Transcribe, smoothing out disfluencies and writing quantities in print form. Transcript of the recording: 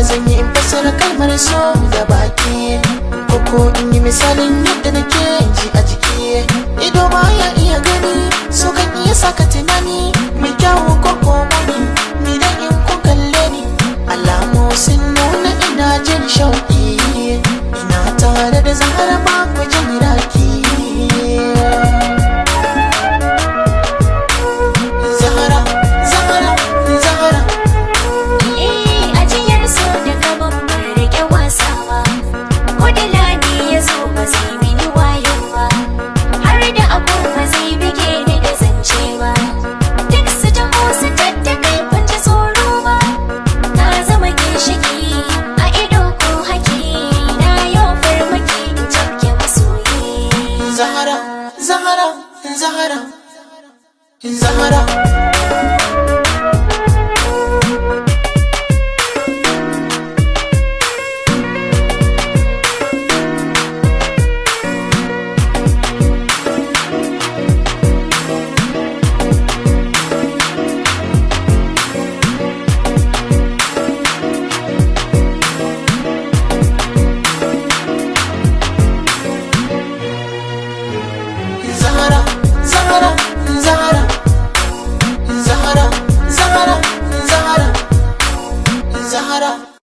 Zan yi in fassara kalmar so da baki, koko in yi misalin yadda nake ji a jiki. Ido baya iya gani, so kan iya saka tunani mai kyawu ko muni. Ni dan in ku kalle ni, alamu sun nuna ina jin shauki. Ina tare da Zahara ba ku jin raki. Zahara, Zahara, Zahara. Eh, ajiyar so da gaban ban rike wasawa. Ko da ladi ya zo ba zai mini wayo ba, har da abu ba zai bige ni da zance ba. Duk su taho su tattakai ban ji tsoro ba. Na zama ginshiki a ido ko haki, na yau farmaki in cafke masoyi. Zahara, Zahara, Zahara, Zahara. Zahara, Zahara, Zahara, Zahara, Zahara, Zahara, Zahara.